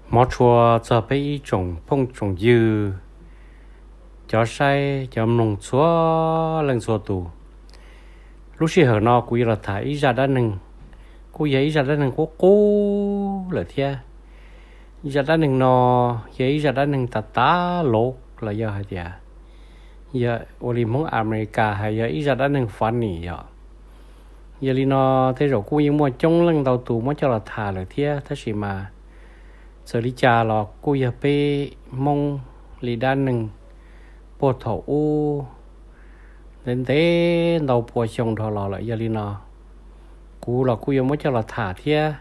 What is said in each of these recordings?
Hmov tshua txog peb ib tsoom phooj tsoom ywg, cov saib cov mloog txhua leej txhua tus. Lub sij hawm no kuv yuav los tham ib zaj dab neeg, kuj yog ib zaj dab neeg qub qub lawm thiab. Zaj dab neeg no yog ib zaj dab neeg tas tas los los yog hais tias yog ua li Hmoob Amelikas hais yog ib zaj dab neeg funny yom. Yog li no tej zaum kuj yeej muaj coob leej ntau tus muab coj los tham lawm thiab, tab sis mas txawm li cas los kuj yog peb Hmoob li dab neeg puag thaum ub ntev ntev ntau pua xyoo dhau los lawm. Yog li no kuv los kuj yuav muab coj los tham thiab.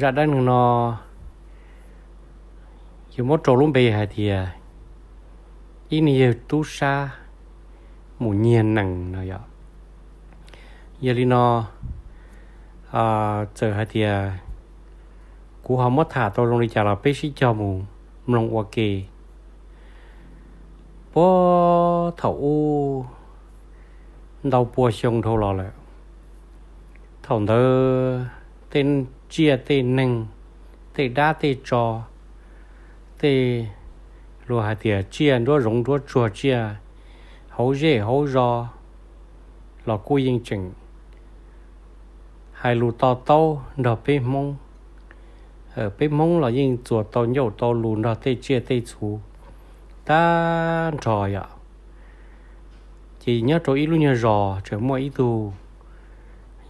Zaj dab neeg no yuav muab rau lub npe hais tias ib niag yawg tub sab mus nyiag nees no yom. Yog li no txawm hais tias kuv ho muab tham tau zoo li cas los peb sib cog mus mloog ua ke. Puag thaum ub ntau pua xyoo dhau los lawm, thaum ntawd tej tsiaj tej neeg, tej dab tej tsov, tej luag hais tias tsiaj nruab zoov nruab tsuag, tsiaj hauv zej hauv zos los kuj yeej tseem hais lus to taub nrog peb Hmoob. Peb Hmoob los yeej txuas tau ncauj tau lus nrog tej tsiaj tej txhu tag nrho yom. Ces nyob rau ib lub nyuag zos tseem muaj ib tug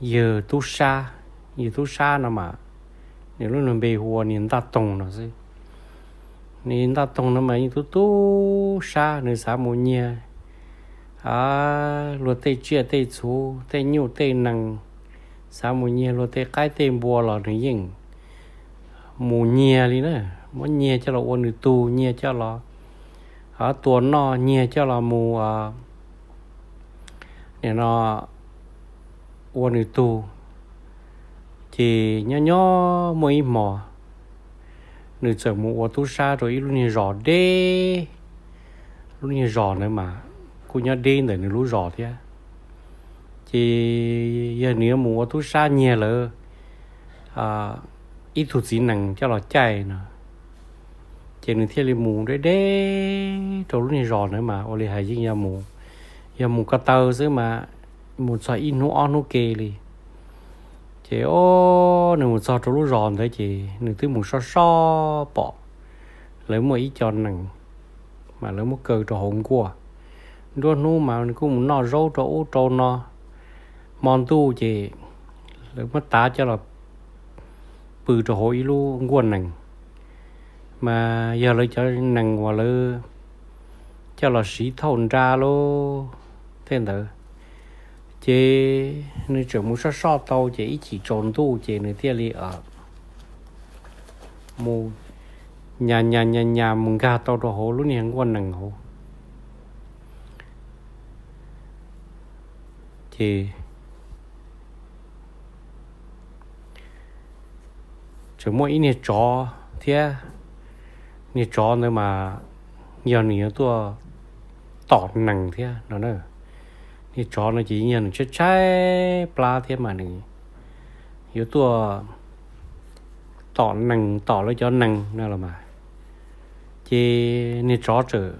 yawg tub sab. Yawg tub sab no mas nws lub npe hu ua niag Ntaj Toog no xwb. Niag Ntaj Toog no mas yeej tub tub sab, nws xav mus nyiag luag tej tsiaj tej txhu, tej nyuj tej nees, xav mus nyiag luag tej qaib tej npua los nws yeej mus nyiag li na. Muab nyiag coj los ua nws tug, nyiag coj los tua noj, nyiag coj los mus nim no ua nws tug. Ces nyob nyob muaj ib hmo nws txawm mus ua tub sab rau ib lub niag zos deb. Lub niag zos ntawd mas kuj nyob deb ntawm nws lub zos thiab. Ces yog nws yuav mus ua tub sab nyiag lawv ib tug txiv nees coj los caij no, ces nws thiaj li mus deb deb rau lub niag zos ntawd mas ua li hais yeej yog mus, yog mus ko taw xwb mas mus txog ib hnub ob hnub ke li. Ces o, nws mus txog rau lub zos ntawd ces nws twb mus soj soj pom lawv muaj ib co nees mas lawv muab kaw rau hauv nkuaj. Nruab hnub mas nws kuj mus noj zaub rau ub rau no, hmo ntuj ces lawv muab tav coj los pw rau hauv ib lub nkuaj nees, mas yog lawv cov nees uas lawv coj los siv thauj nra lub tej ntawd. Ces nws tseem mus soj soj tau ces ib chim tsaus ntuj ces nws thiaj li mus nyas nyas nyas nyas mus nkag tau rau hauv lub niag nkuaj nees hauv. Ces tseem muaj ib niag tsov thiab. Niag tsov ntawd mas yog nws yuav tuaj tom nees thiab no. Niag tsov no ces yog nws tshaib tshaib plab thiab mas nws yuav tuaj tom nees, tom lawv cov nees no los mas. Ces niag tsov txawm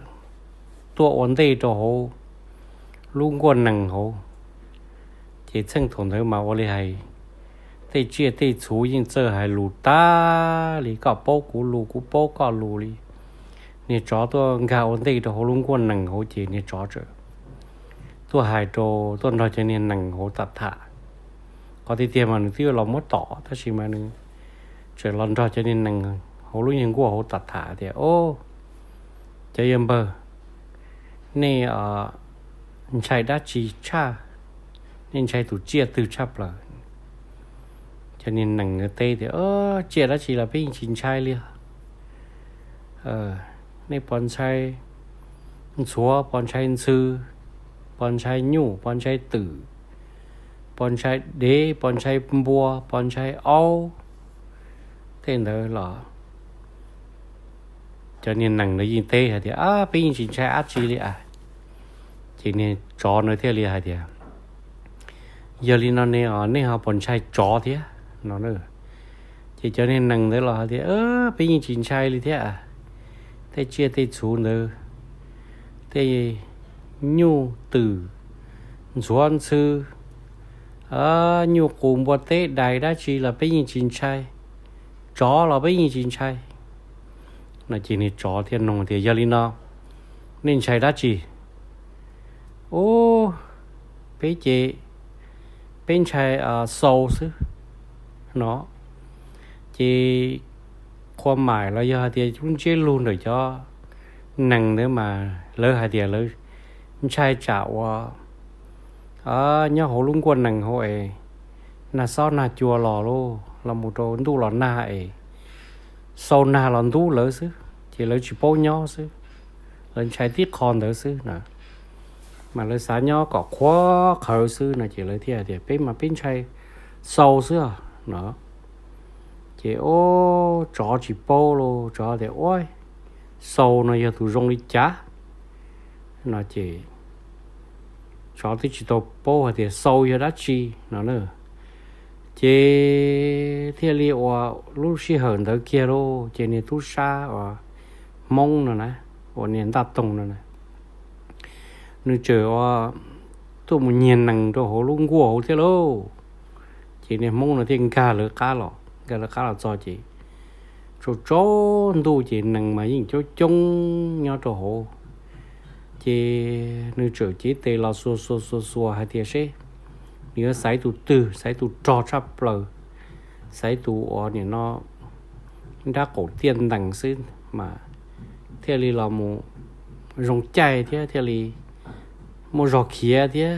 tuaj ua ntej rau hauv lub nkuaj nees hauv. Ces txheej thaum ntawd mas ua li hais tej tsiaj tej txhu yeej txawj hais lus tag li, koj paub kuv lus kuv paub koj lus li. Niag tsov tuaj nkag ua ntej rau hauv lub nkuaj nees hauv ces niag tsov txawm tuaj hais rau, tuaj nrog cov niag nees hauv tham tham. Qhov tiag tiag mas nws twb los muab tom tab sis mas nws txawm los nrog cov niag nees hauv lub niag nkuaj hauv tham tham tias, O, cov yawg npawg, nej ntshai dab tsi tshaj? Nej ntshai tus tsiaj twg tshaj plaws? Cov niag nees teb tias, Tsiaj dab tsi los peb yeej tsis ntshai li. Nej puas ntshai ntxhuav, puas ntshai ntxhw, puas ntshai nyuj, puas ntshai twm, puas ntshai dev, puas ntshai npua, puas ntshai aub? Tej ntawd los cov niag nees ntawd yeej teb hais tias, Ab, peb yeej tsis ntshai dab tsi li as. Ces niag tsov ntawd thiaj li hais tias, Yog li no ne, nej ho puas ntshai tsov thiab no? Ces cov niag nees ntawd los hais tias, Peb yeej tsis ntshai li thiab. Tej tsiaj tej txhu ntawd, tej nyuj twm ntxhuav ntxhw, nyuj qus npua teb dais dab tsi los peb yeej tsis ntshai, tsov los peb yeej tsis ntshai. No ces niag tsov thiaj nug tias, Yog li no, nej ntshai dab tsi? Ub, peb ces peb ntshai xau xwb no. Ces qhua maim los yog hais tias lub ntsiab lus ntawm cov nees ntawd mas lawv hais tias lawv ntshai tsam uas nyob hauv lub nkuaj nees hauv es nag xob nag cua los lauj, los mus rau ntuj los nag es xau nag los ntub lawv xwb, ces lawv tsis paub nyob xwb. Lawv ntshai tib qho ntawd xwb na, mas lawv xav nyob kom qhuav qhawv xwb no ces lawv thiaj tias, Peb mas peb ntshai xau xwb no. Ces ub, tsov tsis paub lauj, tsov tias, Ua, xau no yog tus zoo li cas? No ces tsov twb tsis tau paub hais tias xau yog dab tsi no na. Ces thiaj li ua lub sij hawm ntawd kiag lauj, ces niag tub sab uas Hmoob no na, uas niag Ntaj Toog no na, nws txawm ua tuaj mus nyiag nees rau hauv lub nkuaj hauv thiab lauj. Ces niag Hmoob no thiaj nkag lawv qab los, nkag lawv qab los txog ces tsaus tsaus ntuj ces nees mas yeej coob coob nyob rau hauv. Ces nws txawm cev tes los xuas xuas xuas xuas hais tias seb nws yuav xaiv tus twg, xaiv tus rog tshaj plaws, xaiv tus uas nim no nrab qaum tiaj ntees xwb mas thiaj li los mus zoo caij thiab thiaj li muaj zog khiav thiab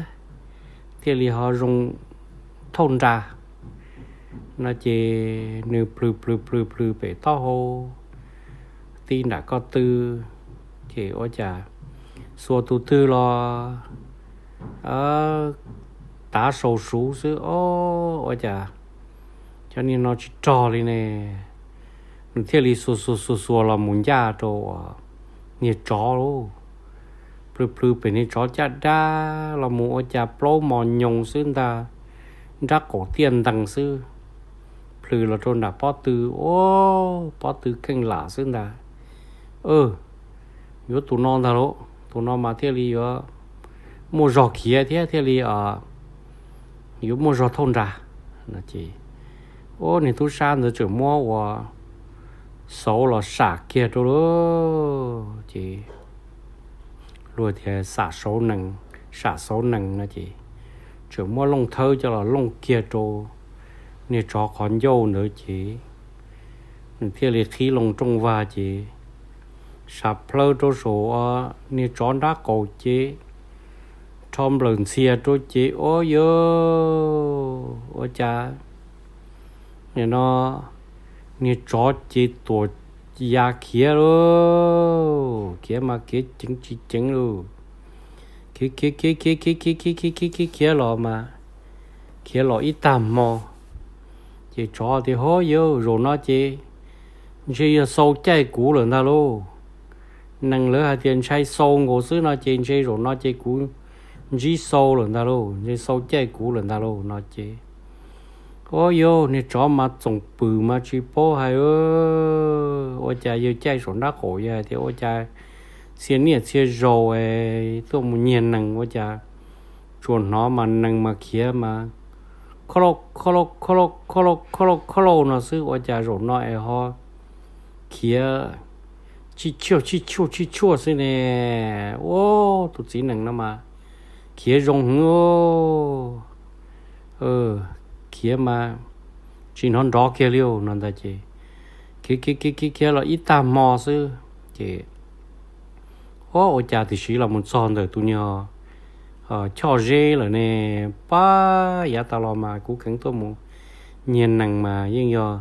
thiaj li ho zoo thauj nra. No ces nws plhws plhws plhws plhws pem taub hau tib nram ko tw, ces ua cas xuas tus twg los tav sau suv xwb, o, ua cas cov niag no tsis rog li ne. Nws thiaj li xuas xuas xuas xuas los mus ncaj rau niag tsov lauj. Plhws plhws pem niag tsov caj dab los mus ua cas plaub mos nyoos xwb ntag, nrab qaum tiaj ntees xwb. Plhws los rau nram pob tw, o, pob tw kheej lam xwb ntag. Yuav tus no ntag lauj, tus no mas thiaj li yuav muaj zog khiav thiab thiaj li yuav muaj zog thauj nra. No ces, o, niag tub sab ntawd txawm muab ua xauv los sam kiag rau lauj. Ces luag tias sam xauv nees, sam xauv nees no ces txawm muab looj thawb coj los looj kiag rau niag tsov qhov ncauj ntawd ces nws thiaj li qhib loo rooj vag ces sam plhaw rau saum niag tsov nrab qaum ces rho nplawm ntxhias rau ces, o, yuav ua cas nim no niag tsov ces tuam ya khiav lauj, khiav mas khiav ceev tsis ceev lauj. Khiav khiav khiav khiav khiav khiav khiav khiav khiav khiav los mas khiav los ib tag hmo ces tsov tias, Ho, yawg, zaum no ces ntshe yog xau caij kuv lawm ntag lauj. Nees lawv hais tias ntshai xau nkaus xwb no ces ntshe zaum no ces kuv ntsib xau lawm ntag lauj, ntshe xau caij kuv lawm ntag lauj no ces, o, yawg, niag tsov mas txoom pwm mas tsis paub hais, ua cas yawg caij saum nrab qaum yawg hais tias ua cas txhia niaj txhia zaus tuaj mus nyiag nees ua cas tsuas hnov mas nees mas khiav mas kho lauj kho lauj kho lauj kho lauj kho lauj kho lauj no xwb, ua cas zaum no es ho khiav tsis tshuaj tsis tshuaj tsis tshuaj xwb ne. Ua, tus txiv nees no mas khiav zoo heev, khiav mas tsis hnov nrov kiag li no ntag ces khiav khiav khiav khiav khiav los ib tag hmo xwb ces, o, ua cas tiam sis los mus txog ntawm tus nyuag choj zeb lawm ne. Pab, yav tas los mas kuv kheev tuaj mus nyiag nees mas yeej yog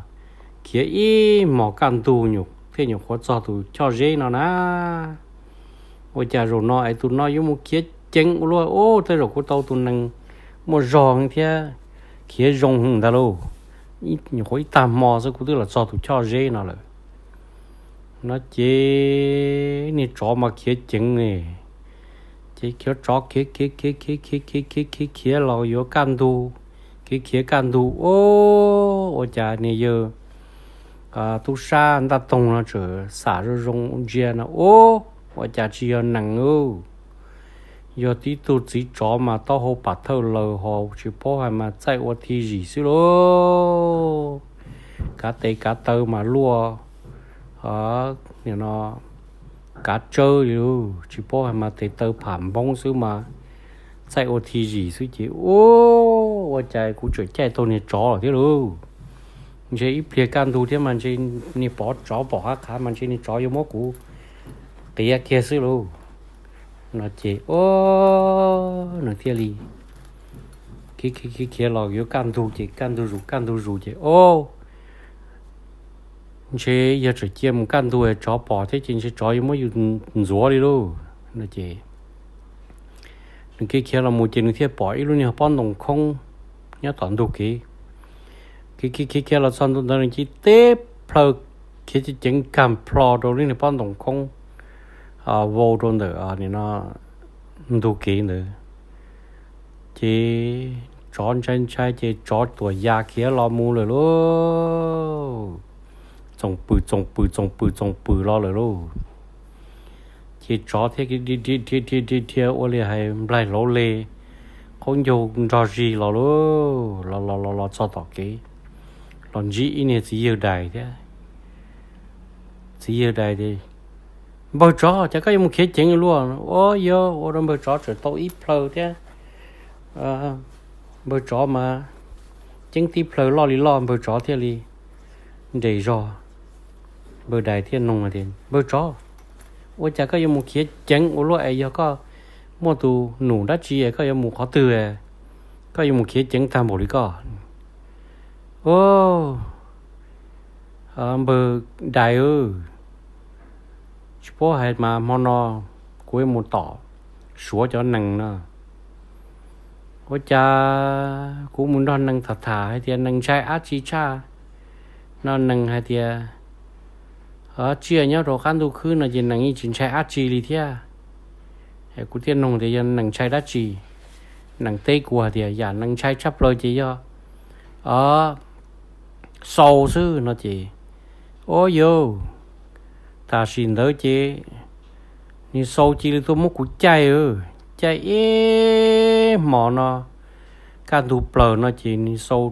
khiav ib hmos kaj ntug thiaj nyuam qhuav txog tus choj zeb no na. Ua cas zaum no es tus no yuav mus khiav ceev ua luaj, o, tej zaum kuv tau tus nees muaj zog thiab khiav zoo heev ntag lauj. Nyuam qhuav ib tag hmo xwb kuv twb los txog tus choj zeb no lawm. No ces niag tsov mas khiav ceev ne, ces khiav tsov khiav khiav khiav khiav khiav khiav khiav khiav khiav los yuav kaj ntug, khiav khiav kaj ntug, o, ua cas niag yawg tub sab ntaj toog no txawm xam zoo zoo ntsia no, ub, ua cas tsis yog nees ub, yog tib tug txiv tsov mas taub hau pam thawj laws ho tsis paub hais mas txaij ua thi zim xwb lauj. Kav tes kav taw mas luaj, nim no kav tsawb li lauj, tsis paub hais mas tes taw pham npoob xwb mas txaij ua thi zim xwb ces ub, ua cas kuv tseem caij tau niag tsov lawm thiab lauj. Ntshe ib pliag kaj ntug thiab mas ntshe niag pov tsov pom qab qhav mas ntshe niag tsov yuav muab kuv qiav kiag xwb lauj. No ces ub, nws thiaj li khiav khiav khiav los yuav kaj ntug ces kaj ntug zus kaj ntug zus ces ub, ntshe yog tseem cia mus kaj ntug tsov pom thiab ces ntshe tsov yuav muab yus ntxuav li lauj. No ces nws khiav khiav los mus ces nws thiaj pom ib lub niag pob ntoo khoob nyob tom ntug kev. Khiav khiav khiav khiav los txog ntua ntawd nws cia teb plhaw khiav ceev ceev kag plho rau lub niag pob ntoo khoob vau rau ntawm ntug kev ntawd. Ces tsov ntshai ntshai ces tsov tuam ya khiav los mus lawm lauj. Txoom pw txoom pw txoom pw txoom pw los lawm lauj. Ces tsov thiaj dhia dhia dhia dhia ua li hais nplaig hlauv le, qaub ncaug nrog zig los lauj, los los los los txog tom kev, los ntsib ib niag txiv yawg dais thiab. Txiv yawg dais tias, Npawg tsov, cas koj yuav mus khiav ceev luaj? Ua yog ua rau npawg tsov tseem tau ib plhaw thiab. Npawg tsov mas ceeb tib plhaw loj li loj, npawg tsov thiaj li nres zog. Npawg dais thiaj nug tias, Npawg tsov, ua cas koj yuav mus khiav ceev ua luaj es yog koj muaj tus num dab tsi es koj yuav mus qhov twg, koj yuav mus khiav ceev tag npaum li koj? Ub, npawg dais, tsis paub hais mas hmo no kuv yuav mus tom suav cov nees no. Ua cas kuv mus nrog nees tham tham hais tias nees ntshai dab tsi tshaj no, nees hais tias tsiaj nyob rau qab ntuj khwb no ces nees yeej tsis ntshai dab tsi li thiab. Kuv thiaj nug tias yog nees ntshai dab tsi, nees teb kuv hais tias yam nees ntshai tshaj plaws ces yog xau xwb no ces, ua yog tam sim ntawd ces niag xau cia li tuaj muab kuv caij, caij ib hmos no, kaj ntug plaws no ces niag xau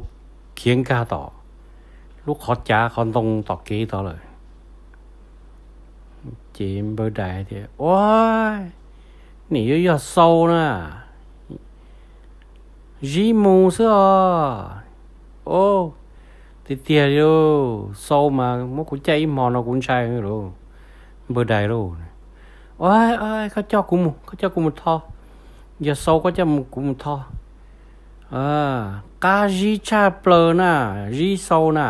khiav nkag tom lub qhov cav qhov ntoo tom kev tod lawm. Ces npawg dais tias, Ua, nim yuav yog xau na, zib mus xwb os. Tiag tiag li, xau mas muab kuv caij ib hmo no kuv ntshai lauj, npawg dais lauj. Koj coj kuv mus, koj coj kuv mus tho. Yog xau koj coj kuv mus tho. Qab zib tshaj plaws na, zib xau na.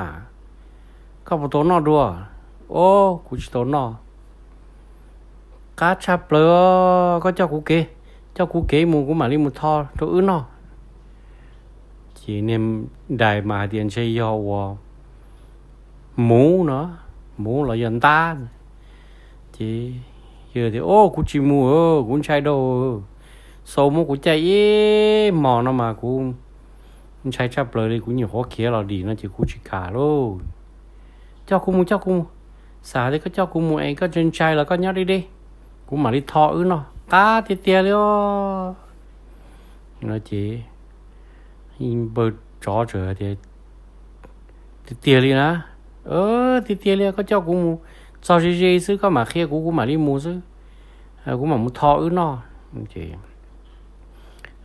Koj puas tau noj dua? Au, kuv tsis tau noj. Qab tshaj plaws, koj coj kuv kev, coj kuv kev mus kuv mam li mus tho rau wb noj. Ces niag dais mas hais tias ntshe yog uas muv no, muv los yog ntab. Ces yog tias, Au, kuv tsis mus, kuv ntshai dhau. Xau muab kuv caij ib hmos no mas kuv ntshai tshaj plaws li, kuv nyuam qhuav khiav los dim no ces kuv tsis kam lauj. Coj kuv mus, coj kuv mus. Xav tias koj coj kuv mus es koj ntshai ntshai los koj nyob deb deb, kuv mam li tho wb noj. Qab tiag tiag li os. No ces npawg tsov txawm tias, Tiag tiag li na. Tiag tiag li, koj coj kuv mus txog ze ze xwb koj mam qhia kuv, kuv mam li mus xwb. Kuv mam mus tho wb noj.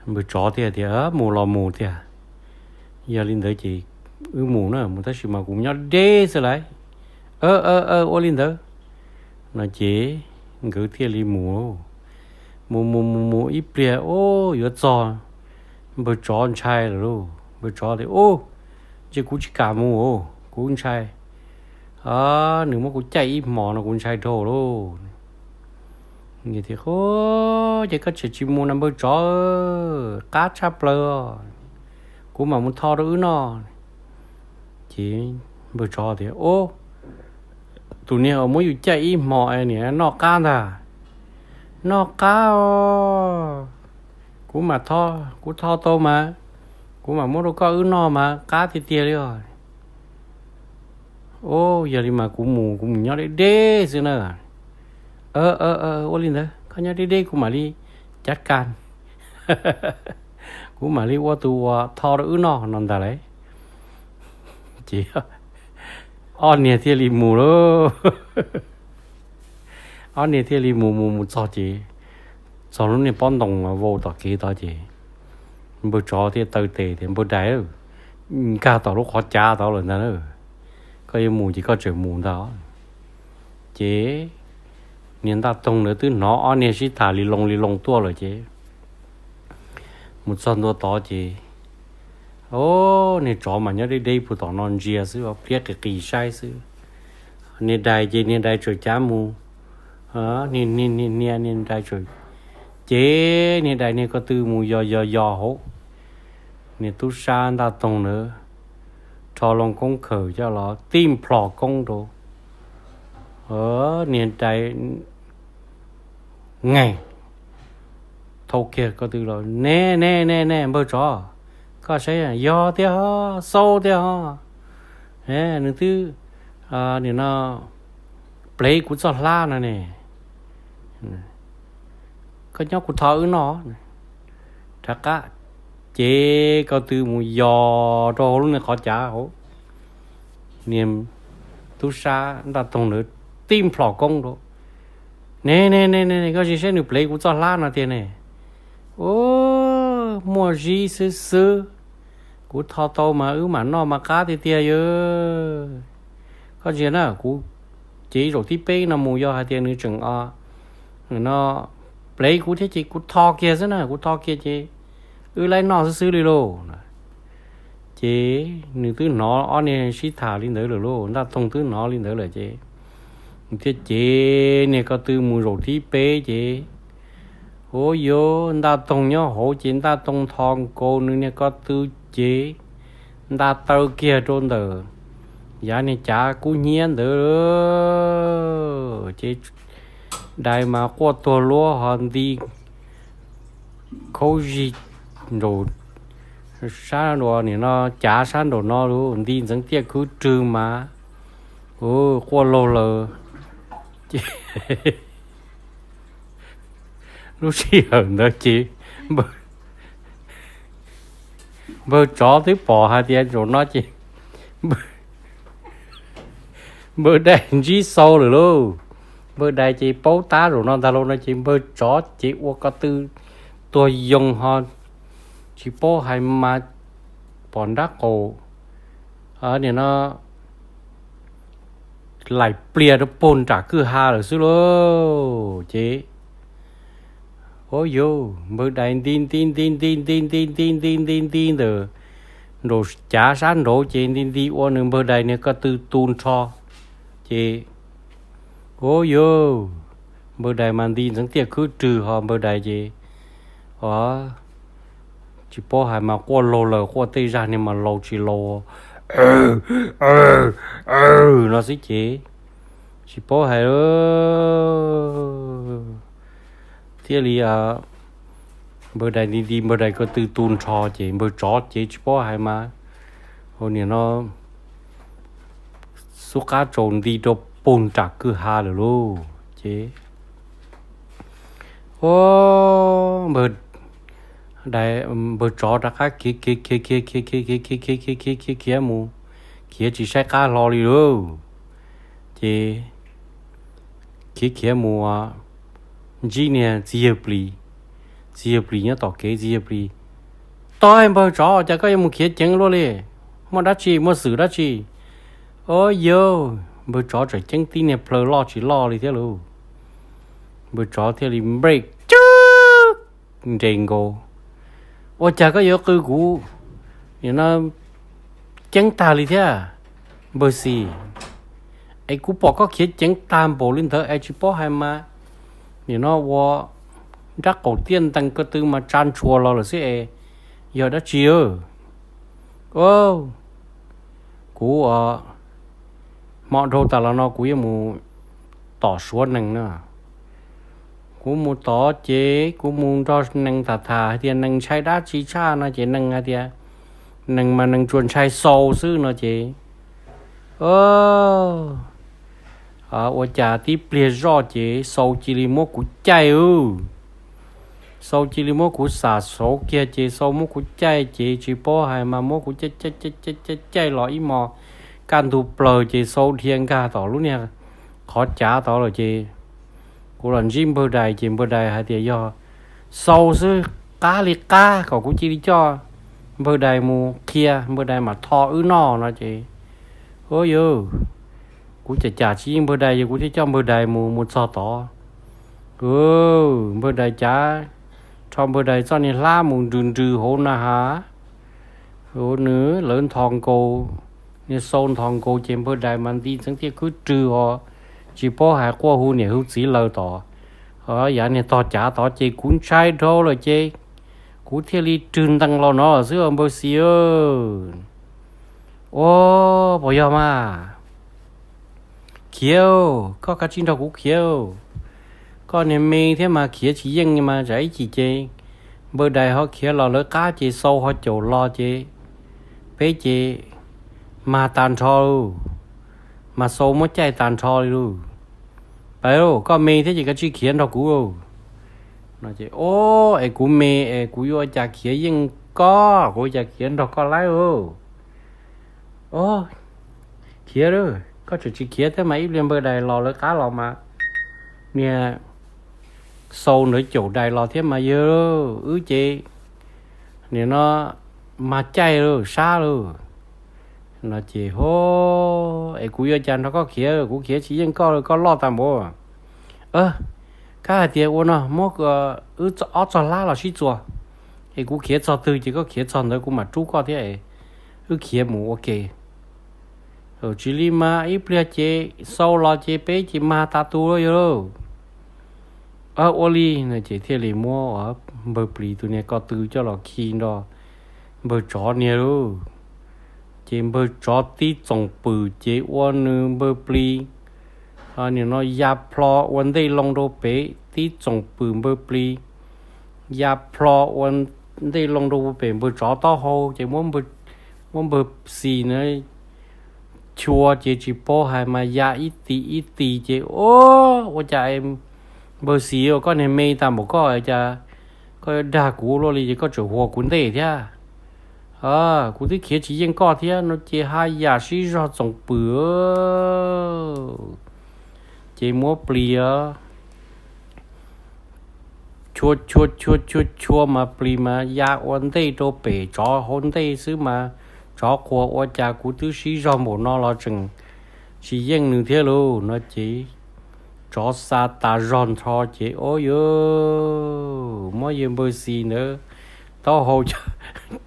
Npawg tsov thiaj tias, Mus los mus tiag. Yog li ntawd ces wb mus na, mus tab sis mas kuv nyob deb xwb lauj. Ua li ntawd. No ces nkawd thiaj li mus, mus mus mus mus ib pliag, au, yuav txog, npawg tsov ntshai lawm lauj. Npawg tsov tias, Au, ntshe kuv tsis kam mus, kuv ntshai. Nws muab kuv caij ib hmos no kuv ntshai dhau lauj. Ces koj tseem tsis mus na npawg tsov, qab tshaj plaws, kuv mam mus tho rau wb noj. Ces npawg tsov tias, Au, tus niag uas muab yus caij ib hmos es nim noj qab ntag. Noj qab os. Kuv mam tho, kuv tho tau mas kuv mam muab rau koj wb noj mas qab tiag tiag li os. Yog li mas kuv mus, kuv mus nyob deb deb xwb na. Ua li ntawd koj nyob deb deb kuv mam li cav kas, kuv mam li ua tus uas tho rau wb noj no ntag lauj. Ces ob niag thiaj li mus lauj. Ob niag thiaj li mus mus mus txog ces, txog lub niag pob ntoo vau tom kev tod ces npawg tsov thiaj taw tes tias, Npawg dais, nkag tom lub qhov cav tod lawm ntag na, koj yuav mus ces koj tseem mus ntag. Ces niag Ntaj Toog ntawd twb hnov ob niag sib tham li loo li loo tuaj lawm ces mus txog ntua tod ces, o, niag tsov mas nyob deb deb puag tom no ntsia xwb, pliab qis qis saib xwb. Niag dais ces niag dais tseem cav mus, niag niag dais tseem, ces niag dais niag ko tw mus yos yos yos hauv. Niag tub sab Ntaj Toog ntawd rho loo koob khaws coj los tib nplhos koob rau niag dais. Nqes, thau kiag ko tw los, Ne ne ne ne npawg tsov, koj saib, yog tiag ho, xau tiag ho. Nws twb, nim no plev kuv txoj hlab no ne. Koj nyob kuv tho wb noj. Rov qab, ces ko tw mus yos rau hauv lub niag qhov cav hauv. Niag tub sab Ntaj Toog ntawd tib nplhos koob rau. Ne ne ne ne, koj sim saib nws plev kuv txoj hlab no tiag ne. Muaj zib xwb xwb, kuv tho tau mas wb mam noj mas qab tiag tiag yog. Koj ntsia na, kuv cev zaum thib peb no mus yog hais tias nws tseem o no plev kuv thiab ces kuv tho kiag xwb na, kuv tho kiag ces wb laib noj xwb xwb li lauj. Ces nws twb hnov ob niag sib tham li ntawd lawm lauj, Ntaj Toog twb hnov li ntawd lawm ces nws thiaj cev niag ko tw mus zaum thib peb ces, ua yuav Ntaj Toog nyob hauv ces Ntaj Toog tho nkaus nws niag ko tw ces nta taw kiag rau ntawm yav niag cav kub hnyiab ntawd ces dais mas quaj tuag luab ho nti khaub zig nraum sab nraud, nim no cav sab nraum no lawm, nti ntxeev tiaj khwb rwg mas, u, quaj laug lawm. Ces lub sij hawm ntawd ces npawg tsov twb pom hais tias zaum no ces npawg dais ntsib xau lawm lauj. Npawg dais ces paub tab zaum no ntag lauj no ces npawg tsov ces ua ko tw tuag yoo ho tsis paub hais mas pom nrab qaum, nim no laim plias rau puag nram kwj ha lawm xwb lauj. Ces, o yauv, npawg dais nti nti nti nti nti nti nti nti nti nti ntawm nraum cav sab nraud ces nti nti ua nws npawg dais niag ko tw tu nrho. Ces, o yauv, npawg dais mas nti ntxeev tiaj khwb rwg ho npawg dais ces, o, tsis paub hais mas quaj laug lawm, quaj tej zag niag mas laus tsis laus, no xwb ces tsis paub hais thiaj li npawg dais nti nti npawg dais ko tw tu nrho ces npawg tsov ces tsis paub hais mas, ua nim no xub qab tsaus nti rau puag nram kwj ha lawm lauj. Ces, o, npawg tsov rov qab khiav khiav khiav khiav khiav khiav khiav khiav khiav khiav khiav mus, khiav tsis saib qab hlo li lauj. Ces khiav khiav mus ntsib niag txiv yawg plis. Txiv yawg plis nyob tom kev, txiv yawg plis, Tog, npawg tsov, cas koj yuav mus khiav ceev luaj li? Muaj dab tsi, muaj xwm dab tsi? O yauv, npawg tsov tseem ceeb tib niag plhaw loj tsis loj li thiab lauj. Npawg tsov thiaj li nplej cwb nres nkaus. Ua cas koj yuav qw kuv nim no ceeb tag li thiab, npawg xis? Es kuv pom koj khiav ceev tag npaum li ntawd es tsis paub hais mas nim no ua nrab qaum tiaj ntees ko tw mas tsa ntshua los lawm xwb es yog dab tsi? Kuv hmo dhau tas los no kuv yuav mus tom suav nees na. Kuv mus tod ces kuv mus nrog nees tham tham hais tias nees ntshai dab tsi tshaj no ces nees hais tias nees mas nees tsuas ntshai xau xwb no ces, Ua cas tib pliag zoj ces Xau cia li muab kuv caij. Xau cia li muab kuv xam sauv kiag ces Xau muab kuv caij ces tsis paub hais mas muab kuv caij caij caij caij caij los ib hmos kaj ntug plaws ces Xau dhia nkag tom lub niag qhov cav tod lawm ces kuv los ntsib npawg Dais ces npawg Dais hais tias yog Xau xwb, qab li qab kom kuv cia li coj npawg Dais mus qhia npawg Dais mam tho wb noj no ces, ua yog kuv cam cam tsis yeej npawg Dais ces kuv thiaj coj npawg Dais mus mus txog tod. Npawg Dais cav, rho npawg Dais txoj niag hlab mus nrws nrws hauv na has, nws lawv nthos nkaus, niag Xau nthos nkaus ces npawg Dais mas nti ntxeev tiaj khwb rwg ho tsis paub hais quaj hu niam hu txiv lawm tod. Yav niag tog cav tod ces kuv ntshai dhau lawm ces kuv thiaj li rwg ntees los no xwb npawg Xis. Ua, puas yog mas? Khiav, koj kav tsij nrog kuv khiav. Koj niag me thiab mas khiav tsis yeej mas tsam ib chim ces npawg Dais ho khiav los lawv qab ces Xau ho caum los ces peb ces mag tas nrho lauj, mas Xau muab caij tas nrho li lauj. Pais lauj, koj me thiab ces kav tsij khiav nrog kuv lauj. No ces, o, es kuv me es kuv yuav ua cas khiav yeej koj, kuv ua cas khiav nrog koj laib lauj. O, khiav lauj, koj tseem tsis khiav thiab mas ib pliag npawg Dais los lawv qab los mas niag Xau ntawd caum Dais los thiab mas yog wb ces nim no mag caij lauj, sab lauj. No ces, o, es kuv yuav cas nrog koj khiav, kuv khiav tsis yeej koj, koj loj tas npaum. Kab hais tias ua no, muab wb ob txoj hlab los sib txuas, es kuv khiav txog twg ces koj khiav txog ntawd kuv mam rub koj thiab es wb khiav mus ua ke. Tsis li mas ib pliag ces Xau los ces peb ces mag tas tu lauj yog lauj. Ua li no ces thiaj li muab npawg Plis tus niag ko tw coj los khi nrog npawg tsov niag lauj. Ces npawg tsov tib txoom pwm ces ua nws npawg Plis nim no ya plho ua ntej loo rau pem, tib txoom pwm npawg Plis ya plho ua ntej loo rau pem npawg tsov taub hau ces muab npawg Xis na chua ces tsis paub hais mas ya ib tis ib tis ces, o, ua cas npawg Xis, koj niag me tas npaum koj cas koj yuav dag kuv luaj li ces koj tseem huas kuv ntej thiab. Kuv twb khiav tsis yeej koj thiab no ces haj yam sib zog txoom pwm. Ces muab Plis chua chua chua chua chua mas Plis mas ya ua ntej rau pem tsov hauv ntej xwb mas tsov qhuas ua cas kuv twb sib zog npaum no los tseem tsis yeej nws thiab lauj no ces tsov xa tas zog nrho ces, o yog, muab yawg npawg Xis ntawd taub hau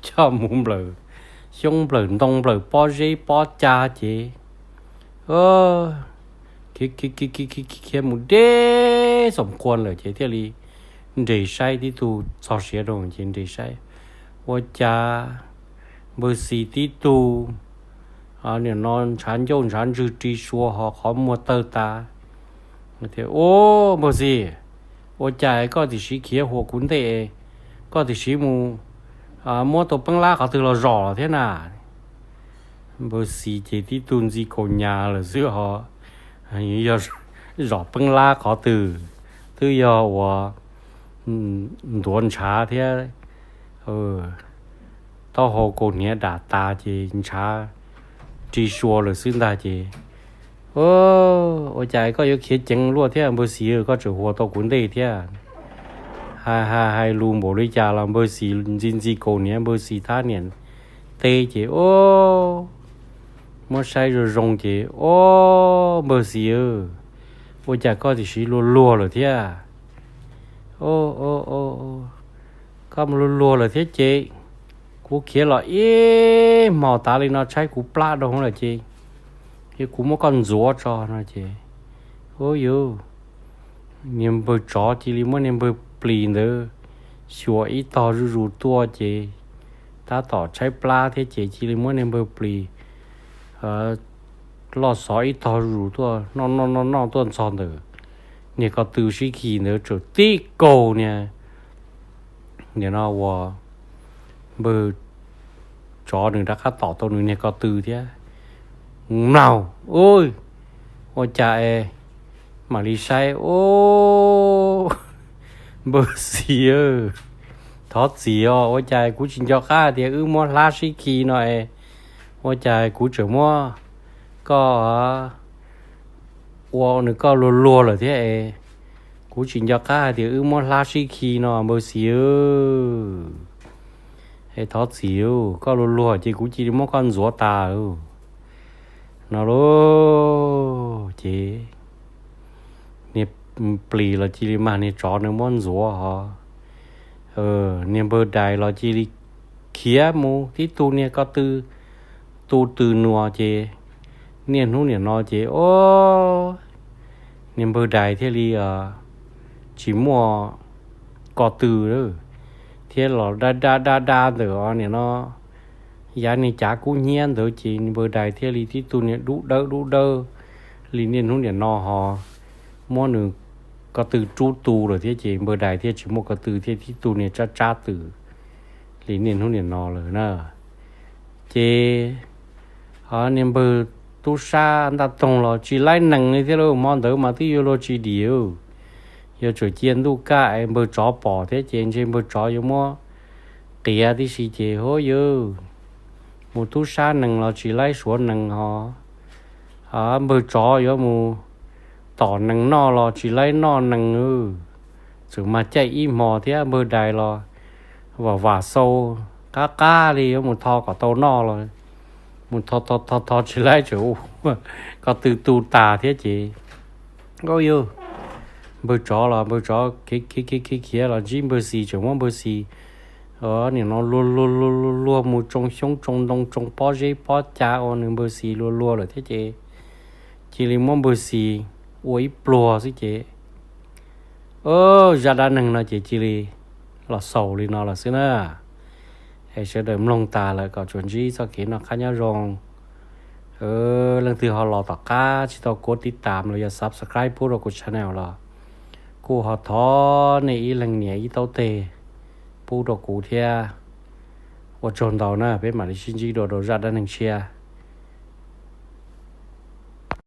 coj mus nplawm xyoob nplawm ntoo nplawm pob zeb pob cag ces khiav khiav mus deb xoom qhua lawm ces thiaj li nres saib tib tug txog siav rau ces nres saib ua cas npawg Xis tib tug nim no ntshav ncauj ntshav ntswg ri sua ho qhov muag tawg tas. Tias, o, npawg Xis, ua cas koj tiam sis khiav huas kuv ntej, koj tiam sis mus muab tau peeb lab qhov twg los zom los thiab na? Npawg Xis ces tib tug ntxi kaus nyas lawm xwb ho yog zom peeb lab qhov twg, twb yog uas ntuav ntshav thiab taub hau kaus hniav dam tas ces ntshav ri sua lawm xwb ntag ces, ua cas koj yuav khiav ceev luaj thiab npawg Xis, koj tseem huas tau kuv ntej thiab? Hais hais hais lus npaum li cas los npawg Xis ntxi ntxi kaus hniav npawg Xis thab niam teb ces, o, muab saib zoo zoo ces, o, npawg Xis, ua cas koj tiam sis luag luag lawm thiab? Koj mus luag luag lawm thiab ces kuv khiav los ib hmos tas li no tshaib kuv plab doo lawm ces yog kuv muab koj ntxuav tso no ces, u yus, niag npawg tsov cia li muab niag npawg plis ntawd xyuas ib tog zuj zus tuaj ces tab tom tshaib plab thiab ces cia li muab niag npawg plis loj xov ib tog zuj zus tuaj noj noj noj noj tuaj ntxog ntawm niag ko tw sib khi ntawd tsaum tib kaug niag, nim no uas npawg tsov nws rov qab tom tau nws niag ko tw thiab. Mlaug, ua cas es mam li saib, ub, npawg Xis, thov txim os, ua cas kuv tsis nco qab hais tias wb muab hlab sib khi no es ua cas kuv tseem muab koj ua nws koj luag luag lawm thiab es kuv tsis nco qab hais tias wb muab hlab sib khi no npawg Xis. Es thov txim, koj luag luag ces kuv cia li muab koj ntxuav tas no lauj. Ces niag plis los cia li mag niag tsov nws muab ntxuav hos, niag npawg dais los cia li khiav mus tib tug niag ko tw tu tws nuas ces niaj hnub niam no ces o niag npawg dais thiaj li tsis muaj ko tw thiab los da da da da ntawm o niam no yav niag cav kub hnyiab ntawd ces npawg dais thiaj li tib tug niag dub dawb dub dawb li niaj hnub niam no hos muab nws ko tw rub tu lawm thiab ces npawg dais thiaj tsis muaj ko tw thiab tib tug niag tsab tsab tw li niaj hnub niam no lawm na. Ces ho niag npawg tub sab ntaj toog los tsis laib nees li thiab lauj, hmo ntawd mas twb yuav luag tsis dim, yuav tsum cia ntuj kaj es npawg tsov pom thiab ces ntshe npawg tsov yuav muab qiav tib si ces hov yawg mus tub sab nees los tsis laib suav nees hos, npawg tsov yuav mus tom nees noj los tsis laib noj nees, txawm mas caij ib hmos thiab npawg dais los vam vam xau qab qab li yuav mus tho kom tau noj los mus tho tho tho tsis laib tseem ua ko tw tu tas thiab ces o yawg npawg tsov los npawg tsov khiav khiav khiav los ntsib npawg Xis tseem muab npawg Xis niam no luag luag luag luag luag mus tsoo xyoob tsoo ntoo tsoo pob zeb pob cav ua nws npawg Xis luag luag lawm thiab ces cia li muab npawg Xis ua ib pluag xwb ces zaj dab neeg no ces cia li los xaus li no lawm xwb na. Es sawv daws mloog tas lawm kom tsuas ntsib txoj kev noj qab nyob zoo. Leej twg ho los tom qab tsis tau kuv tiv tam los yog subscribe pub rau kuv channel los kuj ho thov nej ib leeg nias ib taub teg pub rau kuv thiab. Ua tsaug ntau na, peb mam li sib ntsib dua rau zaj dab neeg tshiab.